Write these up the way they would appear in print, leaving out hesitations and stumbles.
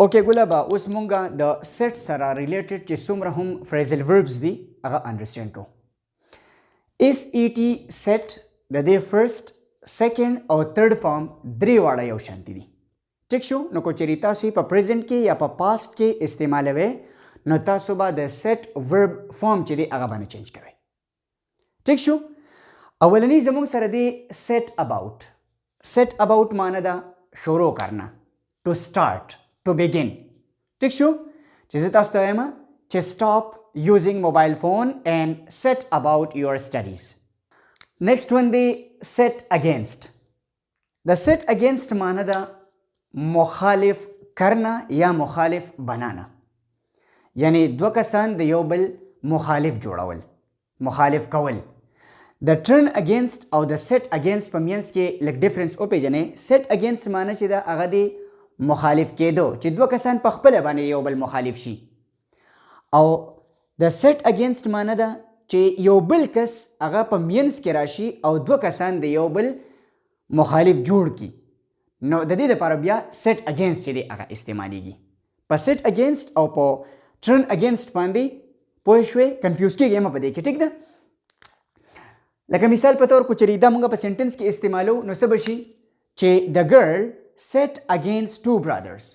Okay ګله به اوس مونږه د set سره related چې څومره هم phrasal verbs دي هغه understand کوو. SET set د دې first، second او third form درې واړه یو شانتي دي. ټیک شو؟ نو که چېرې تاسو یې په present کې یا په past کې استعمالوئ، نو تاسو به د set verb form چې دی هغه باندې change کوئ. ټیک شو؟ اولنی زموږ سره دی set about. Set about معنی ده شروع کرنا، to start، to begin. ټیک شو؟ چې زه تاسو ته وایم چې stop using mobile phone and set about your studies. Next one دی set against. د set against معنی ده مخالف کرنا یا مخالف بنانا، یعنی دوه کسان د یو بل مخالف جوړول، مخالف کول. د turn against او د set against په مینځ کې لږ difference وپیژنئ. Set against معنی چې ده هغه دی مخالف کېدو، چې دوه کسان په خپله باندې یو بل مخالف شي، او د set against معنی ده چې یو بل کس هغه په مینځ کې راشي او دوه کسان د یو بل مخالف جوړ کړي. نو د دې لپاره بیا set against چې دی هغه استعمالیږي. په set against او په turn against باندې پوه شوې؟ Confuse کېږئ مه په دې کې، ټیک ده؟ لکه مثال په تور کو چېرې دا موږ په sentence کې استعمالو، نو څه به شي چې the girl set against two brothers.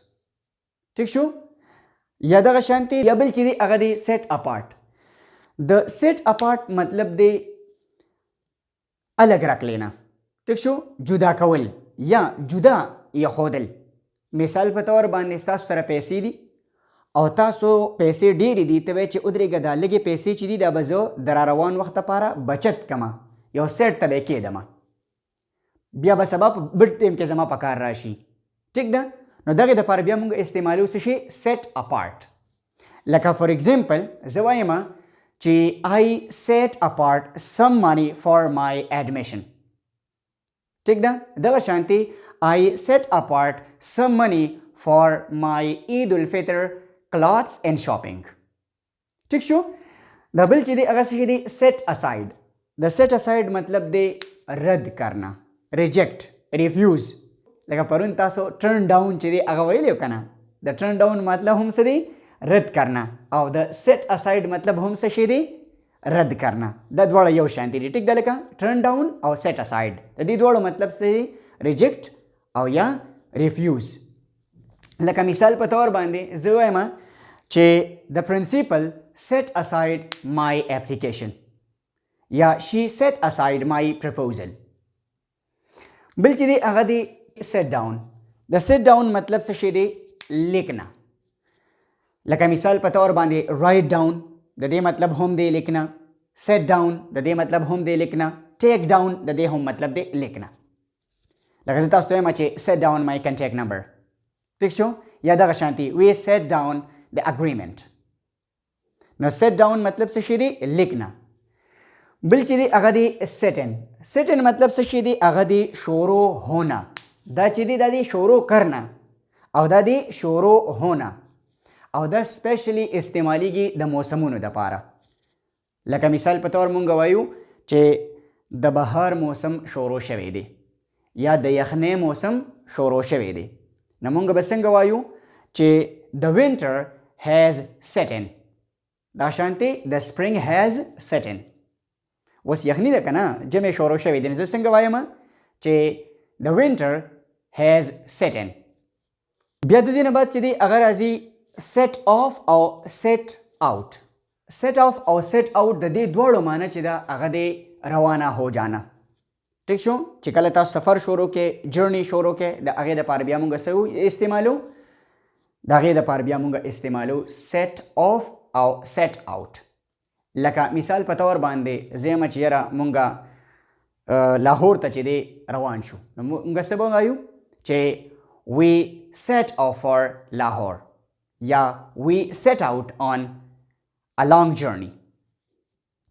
ټیک شو؟ یا دغه شانتي یا بل چې دی هغه دی set apart. د set apart مطلب دی الګ رکھ لینا. ټیک شو؟ جدا کول یا جدا یخودل. مثال په تور باندې ستاسو سره پیسې دي او تاسو پیسې ډېرې دي، ته وایې چې ودرېږه، دا لږې پیسې چې دي دا به زه د را روان وخت لپاره بچت کمه، یو side ته به یې کېدمه، بیا به سبا په بل ټایم کې زما په کار راشي. ټیک ده؟ نو دغې دپاره بیا موږ استعمالو څه شی؟ Set apart. لکه for example زه وایم چې I set apart some money for my admission. ټیک ده؟ دغه شانتي I set apart some money for my Eid al-Fitr clothes and shopping. ټیک شو؟ دا بل چې دی هغه څه دی؟ Set aside. د set aside مطلب دی رد کرنا، reject، refuse. لکه پرون تاسو turn down چې دی هغه ویلی که نه؟ د turn down مطلب هم څه دی؟ رد کرنا. او د set aside مطلب هم څه شی دی؟ رد کرنا. دا دواړه یو شان دي. ټیک ده؟ لکه turn down او set aside، د دې دواړو مطلب څه دی؟ Reject او یا refuse. لکه مثال په تور باندې زه وایم چې the principal set aside my application یا she set aside my proposal. بل چې دی هغه دی set down. د set down مطلب څه شی دی؟ لیکنا. لکه مثال په تور باندې write down، د دې مطلب هم دی لیکنا. Set down، د دې مطلب هم دی لیکنا. Take down، د دې هم مطلب دی لیکنا. لکه زه تاسو ته وایم چې set down my contact number. ټیک شو؟ یا دغه شانتي we set down the agreement. نو set down مطلب څه شی دی؟ لیکنا. بل چې دی هغه دی set in. Set in مطلب څه شی دی؟ هغه دی شروع ہونا. دا چې دی دا دی شروع کرنا او دا دی شروع ہونا، او دا specially استعمالیږي د موسمونو دپاره. لکه مثال په تور مونږ وایو چې د بهار موسم شروع شوی دی یا د یخنۍ موسم شروع شوی دی، نو مونږ به څنګه وایو چې the winter has set in. دا شانتي the spring has set in. اوس یخني ده که نه، ژمی شروع شوی دی، نو زه څنګه وایم چې the winter has set in. بیا د دې نه بعد چې دی هغه راځي set off او set out. Set off او set out، د دې دواړو معنی چې ده هغه دی روانه هو جانا. ټیک شو؟ چې کله تاسو سفر شروع کې، journey شروع کې، د هغې دپاره بیا مونږ څه استعمالو؟ د هغې دپاره بیا مونږ استعمالو set off او set out. لکه مثال په تور باندې زه یم چې یاره مونږ لاهور ته چې دی روان شو، نو مونږ څه به وایو چې we set off for Lahore یا we set out on a long journey.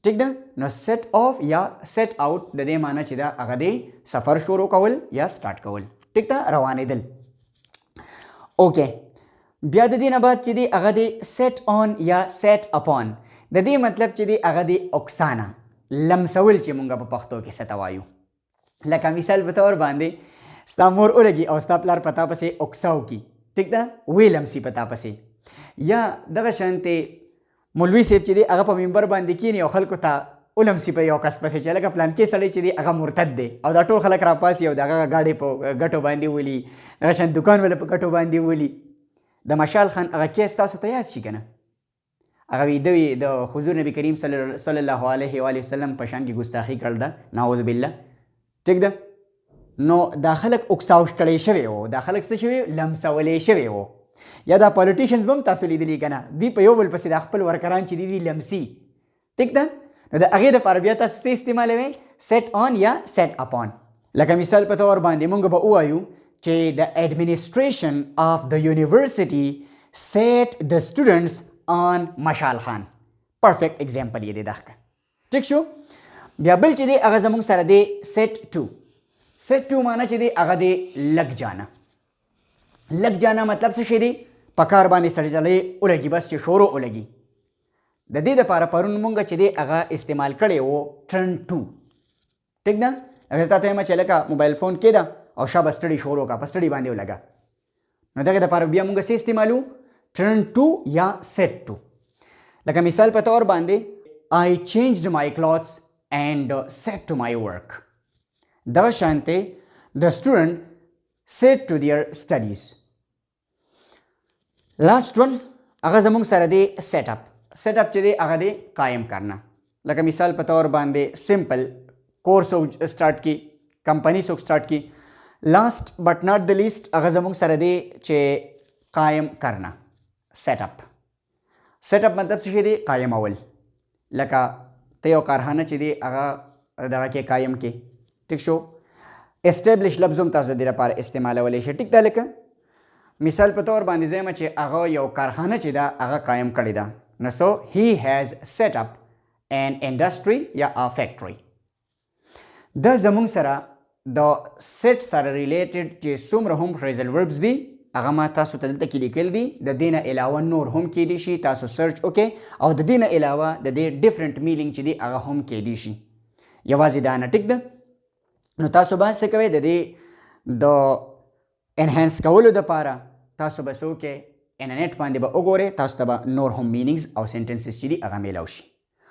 ټیک ده؟ نو set off یا set out، د دې معنی چې ده هغه دی سفر شروع کول یا start کول. ټیک ده؟ روانېدل. Okay، بیا د دې نه بعد چې دی هغه دی set on یا set upon. د دې مطلب چې دی هغه دی اکسانا، لمسول چې مونږ په پښتو کې څه ته وایو. لکه مثال په تور باندې ستا مور ولګي او ستا پلار په تا پسې اکساو کی. ټیک ده، ویې لمسي په تا پسې. یا دغه شانتې مولوي صاحب چې دی هغه په منبر باندې کینی او خلکو ته ولمسي په یو کس پسې چې لکه پلانکې سړی چې دی هغه مرتد دی، او دا ټول خلک راپاسي او د هغه ګاډی په ګټو باندې ولي، دغه شان دوکان وله په ګټو باندې ولي. د مشال خان هغه کیس تاسو ته یاد شي که نه؟ هغه وی دوی د حضور نبی کریم صلی الله علیه و آله وسلم په شان کې ګستاخی کړل ده، نعوذ بالله. ټیک ده. نو دا خلک اکساوش کړی شوی وو، دا خلک څه شوی، لمسولی شوی وو. یا دا پالیټیشنز به هم تاسو لیدلي که نه، دوی په یو بل پسې دا خپل ورکران چې دي دوی لمسي. ټیک ده. نو د هغې دپاره بیا تاسو څه استعمالوئ؟ سیټ آن یا سیټ اپان. لکه مثال په تور باندې مونږ به ووایو چې د ایډمنسټریشن آف د یونیورسټي سیټ د سټوډنټس آن مشال خان. پرفیکټ اگزامپل یې دی دغه. ټیک شو. بیا بل چې دی هغه زمونږ سره دی سیټ ټو. سیټ ټو معنی چې دی هغه دی لګ جانا. لګ جانا مطلب څه شی دی؟ په کار باندې سړی سړی ولګي، بس چې شروع ولګي. د دې دپاره پرون مونږ چې دی هغه استعمال کړی و ټرن ټو. ټیک ده. هغه زه تاته وایم چې لکه موبایل فون کې ده او شابه ستړي شروع کا، په ستړي باندې ولګه. نو دغه دپاره بیا مونږ څه استعمالو؟ ټرن ټو یا سیټ ټو. لکه مثال په تور باندې I changed my clothes and set to my work. دغه شانته the student set to their studies. Last one هغه زمونږ سره دی سیټ اپ. سیټ اپ چې دی هغه دی قایم کرنا. لکه مثال په تور باندې سمپل کورس سٹارټ کی، کمپنی څوک سٹارټ کی. لاست بټ ناټ د لیست هغه زمونږ سره دی چې قایم کرنا، سیټ اپ. سیټ اپ مطلب څه شی دی؟ قایمول. لکه ته یو کارخانه چې دی هغه دغه کې قایم کې. ټیک شو. اسټابلیش لفظ هم تاسو د دې لپاره استعمالولی شئ. ټیک ده. لکه مثال په تور باندې زه یم چې هغه یو کارخانه چې ده هغه قایم کړې ده، نو سو he has set up an industry یا a factory. دا زمونږ سره د سیټ سره ریلیټډ چې څومره هم فریزل وربز دي هغه ما تاسو ته دلته کې لیکل دي. د دې نه علاوه نور هم کیدی شي، تاسو سرچ وکړئ، او د دې نه علاوه د دې ډیفرنٹ مینینګ چې دي هغه هم کیدی شي، یوازې دا نه. ټیک ده. نو تاسو به څه کوئ؟ د دې د انهانس کولو دپاره تاسو به څه وکړئ؟ انټرنیټ باندې به وګورئ، تاسو ته به نور هم مینینګز او سنټنسز چې دي هغه میلاو شي.